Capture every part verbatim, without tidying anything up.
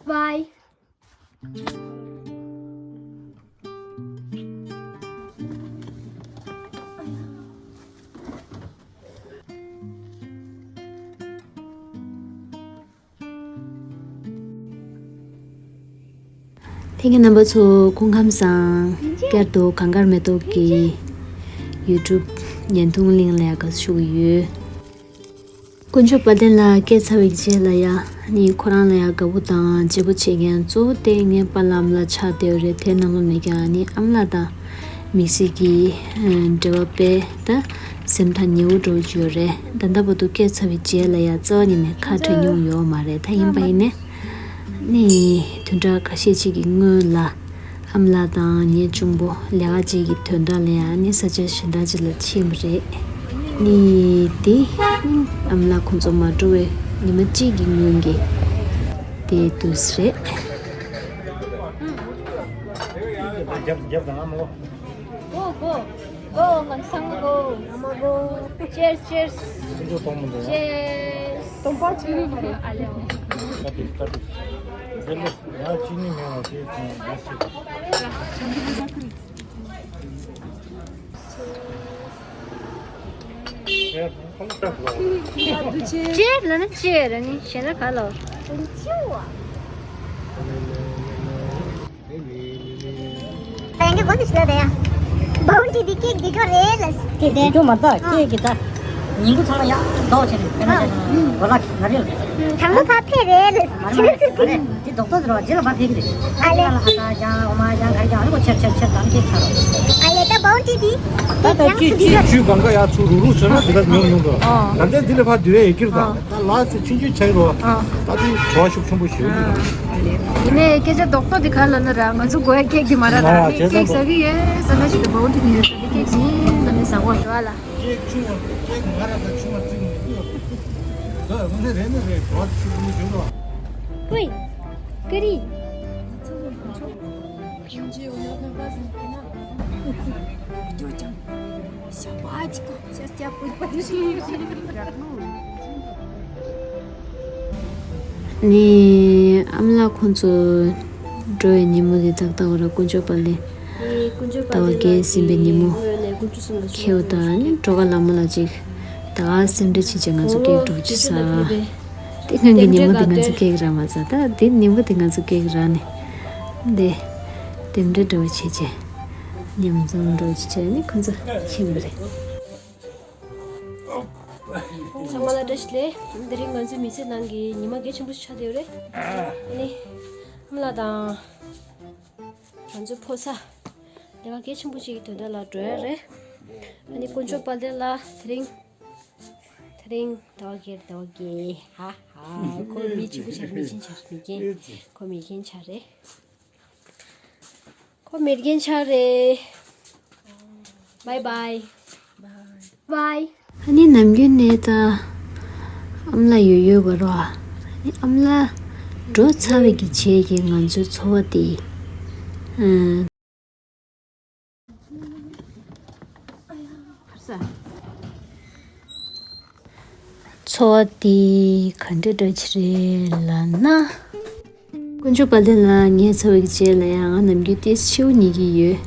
Bye. ལྷན་རྒྱས་རྣམ་པ་ཚོ་སྐུ་ཁམས་བཟང་། བསྐྱར་དུ་གངས་དཀར་མེ་ཏོག་གི་YouTube་བརྙན་ཐུང་གླིང་ལ་ཡང་དགའ་བསུ་ཞུ་གི་ཡོད། དཀོན་མཆོག་དཔལ་ལྡན་ལགས་སྐྱེས་ཚར་བའི་རྗེས་ལ་ཡང་ནི་ཁོ་རང་ལ་ཡང་དགའ་པོ་དང་བརྗེ་པོ་བྱེད་མཁན་གཙོ་བོ་དེ་ངའི་པཱ་ལགས་ཨ་མ་ལགས་ཆགས་བསྡད་ཡོད་རེད། དེ་ནང་ལོགས་ནས་ཀྱང་ནི་ཨ་མ་ལགས་དང་དམིགས་བསལ་གྱི་འབྲེལ་བ་དཔེ་ད་སེམས་ཐག་ཉེ་བོ་འདྲ་བོ་ཅིག་ཡོད་རེད། ད་ལྟ་བར་དུ་སྐྱེས་ཚར་བའི་རྗེས་ལ་ཡང་རྩ་བ་ཉིད་ནས་ཁ་བྲལ་མྱོང་ཡོད་མ་རེད། ད་ཡིན་པ་ཡིན་ནའི་ནི་བདུན་ཕྲག་ཁ་ཤས་ཅིག་གི་སྔོན་ལ་ཨ་མ་ལགས་དང་ངའི་གཅུང་པོ་ལས་ཀ་ཅིག་གི་དོན་དག་ལ་ཡང་ནི་ས་ཆ་གཞན་དག་ཅིག་ལ་ཕྱིན་པ་རེད། ནི་དེ་ཨ་མ་ལགས་ཁོང་ཚོ་མ་འགྲོ་བའི་ཉི་མ་གཅིག་གི་སྔོན་གྱི་དེ་དུས་རེད། རྒྱབ་རྒྱབ་དང་ཨ་མ་གོ། གོ་གོ། གོ་ང་ཚང་མ་གོ། ཨ་མ་གོ། Cheers, cheers. ཁོང་ཚོ་གཏོང་མི་འདུག་ཡ། Cheers. སྟོང་པ་ཅི་རིགས་རེད། ཨ་ལེ། ཀ་ཏི་ཀ་ཏི། དེ་ལས་ང་ཅི་ནི་མེད་པ་དེ་ཚོ་ང་ཤེས། ཅེར་ལ་ནི་ཅེར་ནི་གཞན་ལ་ག་ལོ། ཡང་གི་གོ་དུ་ཤི་ལ་རེད་ཡ། བའུན་ཊི་འདི་ཀེག་འདི་ཁོ་རེད་ལ། དེ་དེ་ཁྱོད་མ་ད་ཀེག་གི་ད། ཉིན་གུང་ཚང་མ་ཡག་འདོགས་བྱས་ནས་དཔེར་ན་ཆ་བཞག་ན་གོ་ལ་ང་རེད་ལ། དང་པོ་ཕ་ཕེ་རེད་ལ། ང་རེད་ང་རེད། དེ་རྡོག་ཏོ་དེ་ར་བ་རྗེས་ལ་ཕ་ཕེ་གི་རེད། ཨ་ལེ། ལ་ཧ་ད་ཅང་འོ་མ་ཅང་ག་རེ་ཅང་ཨ་ནི་གོ་ཆེར་ཆེར་ཆེར་དང་ཀེག་ཆ་རོ། ཨ་ལེ་ད་བའུན་ཊི་འདི། ད་ད་ཡང་ཅི་སུ་ཅི་འདི་ཡ། ཆུ་གང་ག་ཡ་ཚུར་རུ་རུ་ཟེར་ན་འདི་ག་ཉོ་ཉོ་ག་ཨ། ད་ལྟ་འདི་ལ་ཕ་འདི་རེད་ཡི་ཀིར་དང་། ཨ། ད་ལ་སི་ཆུང་ཆུང་ཆ་ཡི་རོ། ཨ། ད་དེ་བྲོ་བ་ཤུགས་ཆེན་པོ་ཞིག་ཡོད་ཀྱི་རེད། ཨ་ལེ། ཡིན་ནའི་སྐད་ཆ་རྡོག་རྡོག་དེ་ག་ལ་ན་ར་ང་ཚོ་དགོས་ཡ་ཀེག་དེ་མ་ར་ད་ཨ་ནི་བྱས་ཀེག་ཙང་ཟ་གི་ཡོད་ཟེར་ན་ཞིག་ཏུ་བའུན་ཊི་ནི་ཡོད་ས་དེ་ཀེག་ཟིན་ན་ནི་ཟ་གོ་ར་ལ། ཀེག་ཆུང་བ་ཀེག་ང་ར་ད་ཆུང་བ་བརྩིགས་མི་འདུག་ད་དངོས་གནས་རེད་ནི་རེད་བྲོ་བ་ཤུགས་ཆེན་པོ་ཞིག་རོ། ཀུའི། ཀུ་རི། ནི་ཨ་མ་ལགས་ཁོང་ཚོ་འགྲོ་བའི་ཉིན་མོ་དེ་ཏག་ཏག་ར་དཀོན་མཆོག་དཔལ་ལྡན་ཟླ་བ་བརྒྱད་ཟིན་པའི་ཉིན་མོ་ཁེལ་དང་ནི་འགྲོ་ཁ་ལ་མོ་ལ་ཅིག་ད་ག་སེམས་ཁྲལ་བྱེད་ཅིག་ང་ཚོ་སྐད་འགྲོ་ཅི་ས། དེ་སྔོན་གྱི་ཉིན་མོ་དེ་ང་ཚོ་སྐད་ར་མ་ཟ་ད་དེ་ཉིན་མོ་དེ་ང་ཚོ་སྐད་ར་ནི་དེ་དེ་འདྲ་འདྲ་བོ་བྱེད་ཅེ། མཉམ་འཛོམས་འགྲོ་ཅེས་བྱས་ནས་ཁོ་ཚོ་ཕྱིན་པ་རེད། ཚང་མ་ལ་བཀྲ་ཤིས་བདེ་ལེགས། དེ་རིང་ང་ཚོའི་མི་ཚེ་ནང་གི་ཉི་མ་གལ་ཆེན་པོ་ཞིག་ཆགས་བསྡད་ཡོད་རེད། ཨ་ནི་ཨ་མ་ལགས་དང་ང་ཚོའི་ཕོ་གསར་ལས་ཀ་གལ་ཆེན་པོ་ཞིག་གི་དོན་དག་ལ་འགྲོ་ཡ་རེད། ཨ་ནི་དཀོན་མཆོག་དཔལ་ལྡན་ལགས་དེ་རིང་དེ་རིང་ཟླ་བ་བརྒྱད་རེད། ཟླ་བ་བརྒྱད། ཧ་ཧ། ཁོ་མི་གཅིག་པུ་ཆགས་རེད། མི་ཆེན་ཆགས་རེད། མི་རྒན། ཁོ་མི་རྒན་ཆགས་རེད། ཁོ་མི་རྒན་ཆགས་རེད། བའི་བའི། བའི། ཨ་ནི་ནམ་རྒྱུན་ནས་ད་ཨ་མ་ལགས་ཡོད་ཡོད་བར་བ། ཨ་ནི་ཨ་མ་ལགས་འགྲོ་ཚར་བའི་གི་རྗེས་ཀྱི་ང་ཚོའི་འཚོ་བ་དེ། ཨ། འཚོ་བ་འདི་ག་འདྲ་འདྲ་ཅིག་རེད་ལབ་ན། དཀོན་མཆོག་དཔལ་ལྡན་ལགས་ངའི་འཚོ་བའི་རྗེས་ལ་ཡང་ང་ནམ་རྒྱུན་ཏོག་ཙམ་འཕྱི་བོ་ཉལ་གྱི་ཡོད།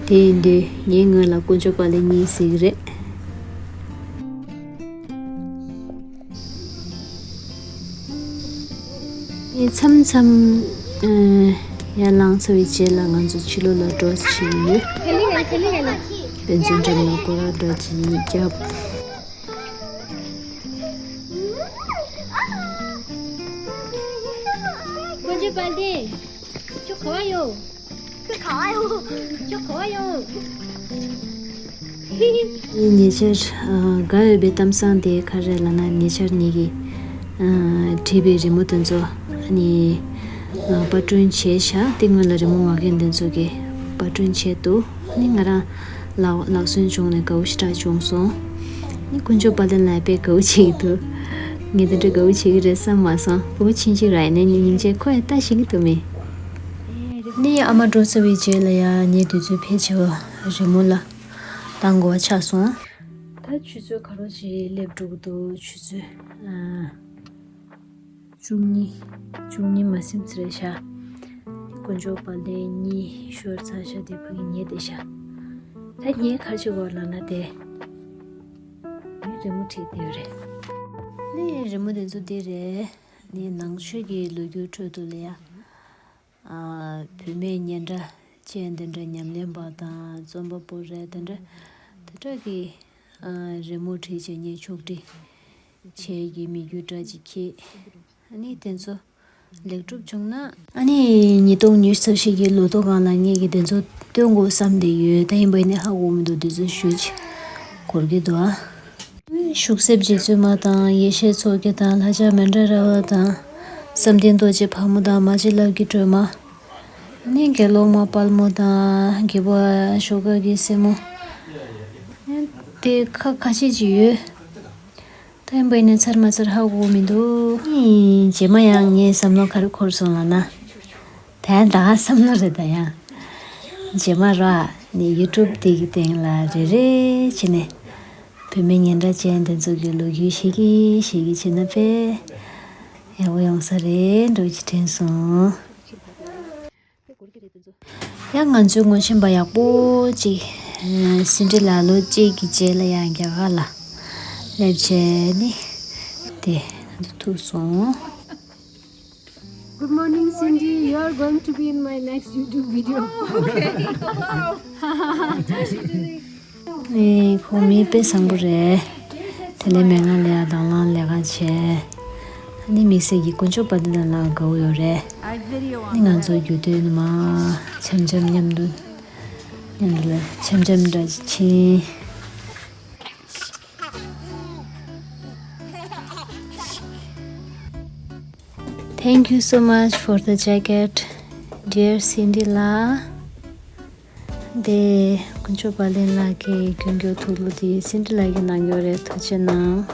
དེ་ཡིན་དུས་ངའི་ངོས་ལ་དཀོན་མཆོག་དཔལ་ལྡན་གཉིད་སད་ཀྱི་རེད། ངས་མཚམས་མཚམས་ཡར་ལངས་ཚར་བའི་རྗེས་ལ་ང་ཚོ་ཕྱི་ལོགས་ལ་འགྲོ་བྱེད་ཀྱི་ཡོད། དཔེ་མཚོན་འགྲམ་ལ་སྐོར་ར་འདྲ་ཅིག་བརྒྱབ། དཀོན་མཆོག་དཔལ་ལྡན། ཁྱོད་ག་པར་ཡོད། ཁྱོད་ག་པར་ཡོད། ཁྱོད་ག་པར་ཡོད། ངའི་ཉེ་ཆར་དགའ་འོས་པའི་གཏམ་བཟང་དེ་ག་རེ་ལབ་ན། ཉེ་ཆར་ངེད་ཀྱིས་བྲིས་པའི་རི་མོ་དེ་ཚོ་ཨ་ནི་པར་སྐྲུན་བྱས་ཤག་དེ་སྔོན་ལ་རི་མོ་མ་མཁན་དེ་ཚོ་གིས་པར་སྐྲུན་བྱས་འདུག་ཨ་ནི་ང་རང་ལག་ལག་སོན་བྱུང་ནས་དགའ་པོ་ཞེ་དྲག་བྱུང་སོང་། ནི་དཀོན་མཆོག་དཔལ་ལྡན་ལགས་དཔེ་དགའ་པོ་བྱེད་ཀྱི་འདུག་ངས་དེ་འདྲ་དགའ་པོ་བྱེད་ཀྱི་རེད་བསམ་མ་སོང་། ཕྲུ་གུ་ཆུང་ཆུང་རང་ཡིན་ནའི་ཉིན་ཉིན་བྱས་ཁོ་ཡང་ལྟ་ཤེས་ཀྱི་འདུག་མི། ནི་ཨ་མ་འགྲོ་ཚར་བའི་རྗེས་ལ་ཡང་ངས་དུས་ཚོད་ཕལ་ཆེ་བ་རི་མོ་ལ་བཏང་དགོས་པ་ཆགས་སོང་། ད་ཆུ་ཚོད་ག་རོ་ཅིག་སླེབས་འགྲོ་གི་འདུག་ཆུ་ཚོད་ཨ། བཅུ་གཉིས། བཅུ་གཉིས་མ་ཟིན་ཙམ་རེད་ཤག་དཀོན་མཆོག་དཔལ་ལྡན་གཉིས་ཤོར་ཚར་ཤག་དེ་ཕ་གི་ཉལ་བསྡད་ཤག་ད་ངས་ག་རེ་བྱེད་དགོས་ལབ་ན་དེ། ངས་རི་མོ་བྲིས་བསྡད་ཡོད་རེད། ནི་རི་མོ་དེ་ཚོ་འདི་རེད། ནི་ནང་ཆོས་ཀྱི་ལོ་རྒྱུས་ཁྲོད་དུ་ལ་ཡ། ཨ། བུད་མེད་སྙན་གྲགས་ཅན་དེ་འདྲ་ཉམས་ལེན་པ་དང་རྩོམ་པ་པོ་རེད། དེ་འདྲ་དེ་འདྲ་གི། ཨ། རི་མོ་བྲིས་བྱས་ངས་ཕྱོགས་སྒྲིག་བྱས་ཀྱི་མི་རྒྱུད་འདྲ་ཅིག་ཁྱེད། ཨ་ནི་དེ་ཚོ་ལེགས་གྲུབ་བྱུང་ན། ཨ་ནི་ཉིས་སྟོང་ཉི་ཤུ་རྩ་བཞི་གི་ལོ་ཐོ་སྒང་ལ་ངས་ཀྱི་དེ་ཚོ་སྟོན་དགོས་བསམ་བསྡད་ཡོད། ད་ཡིན་པ་ཡིན་ནའི་ཧ་གོ་མི་འདུག་དེ་ཚོ་ཞུས་ཅིག་འགོར་གྱི་འདུག་ཨ། ཤུག་གསེབ་རྗེ་བཙུན་མ་དང་། ཡེ་ཤེས་མཚོ་རྒྱལ་དང་། ལྷ་ལྕམ་མཎྜལ་ར་བ་དང་། བསམ་གཏན་རྡོ་རྗེ་ཕག་མོ་དང་། མ་གཅིག་ལབ་ཀྱི་སྒྲོལ་མ། ནི་དགེ་སློང་མ་དཔལ་མོ་དང་། རྒྱལ་པོ་ཨ་ཤོ་ཀ་གི་སྲས་མོ། དེ་ཁ་ཁ་ཤས་ཅིག་ཡོད། ད་ཡིན་པ་ཡིན་ན་ཚར་མ་ཚར་ཧ་གོ་མི་འདུག་རྗེས་མ་ཡང་ངའི་བསམ་བློ་ག་རེ་འཁོར་སོང་ལབ་ན། ད་ཡང་ད་ག་བསམ་བློ་རེད། ད་ཡང་རྗེས་མ་ར་ནི་ཡུ་ཊུབ་དེ་གི་སྟེང་ལ་རེ་རེ་བྱས་ནས་བུད་མེད་སྙན་གྲགས་ཅན་དེ་ཚོ་གི་ལོ་རྒྱུས་ཤེས་ཀྱི་ཤེས་ཀྱི་བྱས་ན་དཔེ་ཡག་པོ་ཡོང་ས་རེད་འགྲོ་གི་དྲན་སོང་། ཡང་ང་ཚོའི་ངོ་ཤེས་པ་ཡག་པོ་ཅིག་སིན་ཌི་ལགས་ལོ་གཅིག་གི་རྗེས་ལ་ཡང་རྒྱ་གར་ལ་སླེབས་བྱས་ནི་དེ་ང་ཚོ་ཐུག་སོང་། Good morning, Cindy. You are going to be in my next YouTube video. Oh, okay. Wow. ནས་ཁོ་མི་དཔེ་བཟང་པོ་རེད། དེ་ལས་མི་ང་ལ་ཡ་དང་བླངས་ལས་ཀ་བྱས། ཨ་ནི་དམིགས་བསལ་གྱི་དཀོན་མཆོག་དཔལ་ལྡན་ལགས་དགའ་བོ་ཡོད་རེད། ཨ་ནི་ང་ཚོ་རྒྱུ་སྟོན་མ་འཆམ་འཆམ་མཉམ་དུ་མཉམ་དུ་ལ་འཆམ་འཆམ་འདྲ་ཕྱིན། Thank you so much for the jacket, dear Cindy ལགས། དེ་དཀོན་མཆོག་དཔལ་ལྡན་ལགས་ཀྱི་རྒྱུན་སྐྱོར་དུག་ལོག་དེ་སིན་ཌི་ལགས་ཀྱིས་གནང་ཡོད་རེད། ཐུགས་རྗེ་གནང་།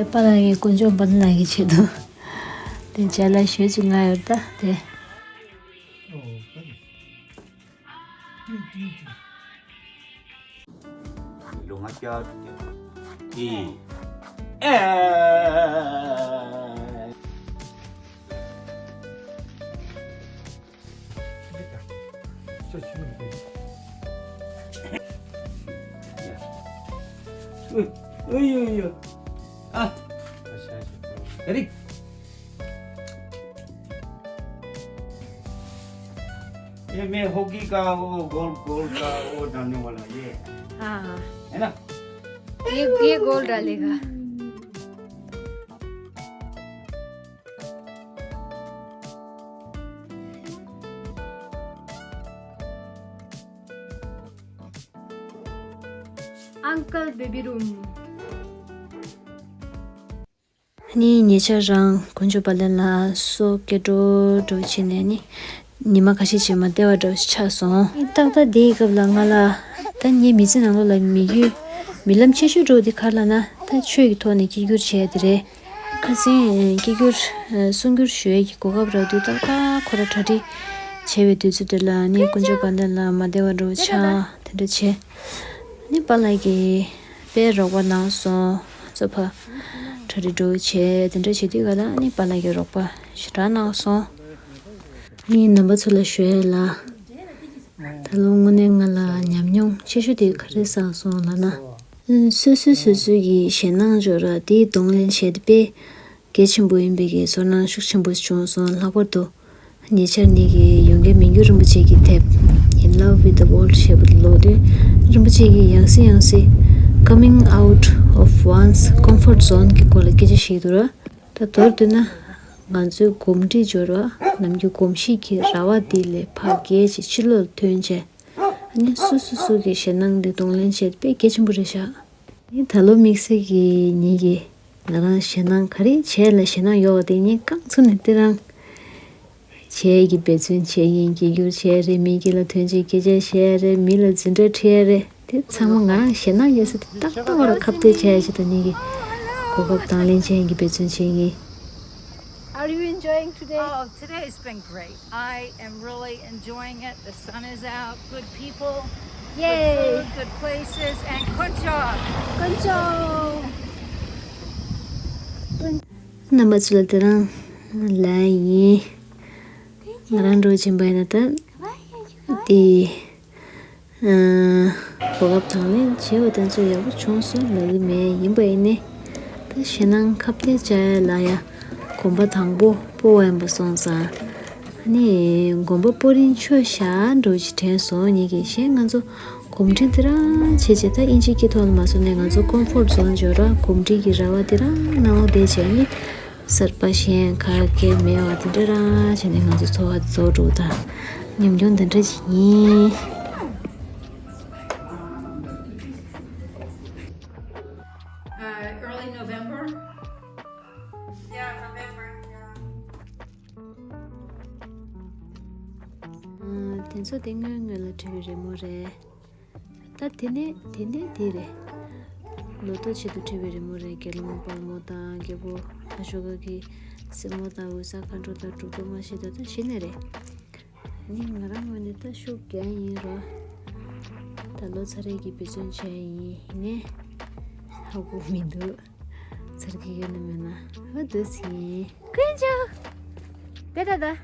ཨེ། པཱ་ལགས་ཀྱིས་དཀོན་མཆོག་དཔལ་ལྡན་ལགས་ཀྱི་ཆེད་དུ་དེ་ཅ་ལག་ཞོལ་ཅིག་མངགས་ཡོད་ད་དེ། ལུང་ང་བསྐྱར་དུ་བསྐྱར། ཨི། ཨེ། ཨ། ཨ། ཨ། ཤ་ཤ། ཨ་རི། ये मैं हॉकी का वो गोल, गोल का वो डालने वाला, ये। हाँ, हाँ। है ना? ये, ये गोल डालेगा। Uncle baby room. ནི་ཉེ་ཆར་རང་དཀོན་མཆོག་དཔལ་ལྡན་ལགས་སོ་སྐྱེ་འགྲོ་འགྲོ་བྱས་ནས་ནི་ཉི་མ་ཁ་ཤས་ཅིག་མ་བདེ་བ་འདྲ་བོ་ཆགས་སོང་། ཏག་ཏག་འདིའི་སྐབས་ལ་ང་ལ་ད་ངའི་མི་ཚེ་ནང་ལོགས་ལ་མི་རྒྱུད་མི་ལམ་ཆེ་ཤོས་འདྲ་བོ་འདི་ག་རེ་ལབ་ན་ད་ཆོས་ཀྱི་ཐོག་ནས་སྐྱེ་འགྱུར་བྱས་དེ་རེད། ཁ་སང་སྐྱེ་འགྱུར་གསུང་སྒྱུར་ཞུ་ཡས་ཀྱི་གོ་སྐབས་རག་དུས་ཏག་ཏག་ཁོ་རང་གྲ་སྒྲིག་བྱས་པའི་དུས་ཚོད་དེ་ལ་ནི་དཀོན་མཆོག་དཔལ་ལྡན་ལགས་མ་བདེ་བ་འདྲ་བོ་ཆགས་དེ་འདྲ་བྱས། ནི་པཱ་ལགས་ཀྱིས་དཔེ་རོགས་པ་གནང་སོང་། ཚོ་ཕ་གྲ་སྒྲིག་འགྲོ་བྱས་དེ་འདྲ་བྱེད་དུས་ག་ལ་ནི་པཱ་ལགས་ཀྱིས་རོགས་པ་ཞེ་དྲག་གནང་སོང་། ངའི་རྣམ་པ་ཚོ་ལ་ཞུ་ཡས་ལ། ད་ལོ་དངོས་གནས་ང་ལ་ཉམས་མྱོང་ཆེ་ཤོས་དེ་ག་རེ་བསགས་སོང་ལབ་ན། སོ་སོས་སོ་སོའི་གི་ཞེད་སྣང་འཇོག་ར་དེའི་གདོང་ལེན་བྱས་ཏེ་དཔེ་གལ་ཆེན་པོ་ཡིན་པའི་གི་ཚོར་སྣང་ཤུགས་ཆེན་པོ་བྱུང་སོང་། ལྷག་པར་དུ་ཉེ་ཆར་ཉིད་ཀྱི་ཡོངས་དགེ་མི་འགྱུར་རིན་པོ་ཆེ་གི་དེབ་In Love with the World ཞེས་པ་ཀློག་དུས་རིན་པོ་ཆེ་གིས་ཡང་སེ་ཡང་སེ་Coming out of one's comfort zone གི་སྐོར་ལ་སྐད་ཆ་བཤད་འདུག་ར། ད་མདོར་བསྡུས་ན་ང་ཚོའི་གོམས་འདྲིས་སྦྱོར་བ་ནམ་རྒྱུན་གོམས་གཤིས་ཀྱི་ར་བ་འདི་ལས་ཕར་བརྒལ་ཅིག་ཕྱི་ལོགས་ལ་ཐོན་བྱས། ཨ་ནི་སོ་སོ་སོ་གི་ཞེད་སྣང་འདི་གདོང་ལེན་བྱེད་དཔེ་གལ་ཆེན་པོ་རེད་ཤག་ཨ་ནི་ད་ལོ་དམིགས་བསལ་གྱི་ཉིད་ཀྱིས་ང་རང་ཞེད་སྣང་ག་རེ་བྱས་ལ་ཞེད་སྣང་ཡོད་པ་དེ་ངས་རྐང་བཙུགས་ནས་དེ་རང་ བྱས་ཀྱི་འབད་བརྩོན་བྱས་ཡིན། སྐད་སྒྱུར་བྱས་རེད། མི་སྒེར་ལ་དོན་ཆེན་སྐད་ཆ་བཤད་རེད། མི་ལ་འཛིན་གྲྭ་ཁྲིད་རེད། དེ་ཚང་མ་ང་རང་ཞེད་སྣང་ཡོད་ས་དེ་ཏག་ཏག་བར་ཁ་གཏད་བྱས་ཡ་ཞིག་དང་ཉིད་ཀྱི་གོ་སྐབས་དང་ལེན་བྱས་ཡིན་གྱི་འབད་བརྩོན་བྱས་ཡིན། Are you enjoying today? Oh, today's been great. I am really enjoying it. The sun is out, good people, Yay! Good food, good places, and konnichiwa. Konnichiwa. རྣམ་པ་ཚོ་ལ་དེ་རང་ལ་ཡིན། ང་རང་འགྲོ་བཞིན་པ་ཡིན་ན་ད་དེ་གོ་སྐབས་དང་ལེན་བྱས་པ་དེ་ཚོ་ཡག་པོ་བྱུང་སོང་ལབ་ཀྱི་མེད། ཡིན་པ་ཡིན་ནའི་ད་ཞེད་སྣང་ཁ་གཏད་བྱ་ཡ་ལ་ཡ་གོམ་པ་དང་པོ་སྤོ་བ་ཡིན་པ་སོང་ཙང་། ཨ་ནི་གོམ་པ་སྤོ་རིན་ཆོག་ཤག་འགྲོ་ཅིག་དྲན་སོང་། ཉིད་ཀྱིས་གཞན་ང་ཚོ་གོམ་འདྲིས་དེ་རང་བྱེད་བྱེད་ད་ཨིན་ཇི་སྐད་ཐོག་ལ་མ་སོང་ནས་ང་ཚོ་ཀོམ་ཕོར་ཛོན་འཇོག་ར་གོམ་འདྲིས་ཀྱི་ར་བ་དེ་རང་སྣང་བ་བསྡད་བྱས་ནི་གསར་པ་གཞན་ག་གེ་མེད་པ་དེ་འདྲ་རང་བྱས་ནས་ང་ཚོ་འཚོ་བ་རྫོགས་འགྲོ་ད་ཉམས་མྱོང་དེ་འདྲ་ཅིག་ཡིན། Uh, early November? Yeah, November, yeah. དེ་ཚོ་དེ་སྔོན་སྔོན་ལ་བྲིས་པའི་རི་མོ་རེད། ད་དེ་ནས་དེ་ནས་དེ་རེད། ལོ་ཐོ་ཆེད་དུ་བྲིས་པའི་རི་མོ་རེད། དགེ་སློང་དཔལ་མོ་དང་རྒྱལ་པོ་ཨ་ཤོ་ཀ་གི་སྲས་མོ་དང་འོད་གསལ་མཁའ་འགྲོ་དང་གྲུབ་ཐོབ་མ་ཤི་ད་ད་གཞི་ནས་རེད། ནི་ང་རང་ངོས་ནས་ད་ཤུགས་རྒྱག་ཡིན་རོ། ད་ལོ་ཚར་རེ་གི་འབད་བརྩོན་བྱས་ཡིན་ནས་ཧ་གོ་མི་འདུག་ཚར་གི་ཡོད་ན་མེད་ན་ཧ་འདོད་ཡིན། ཀུན་ཅོ། དེ་ད་ད།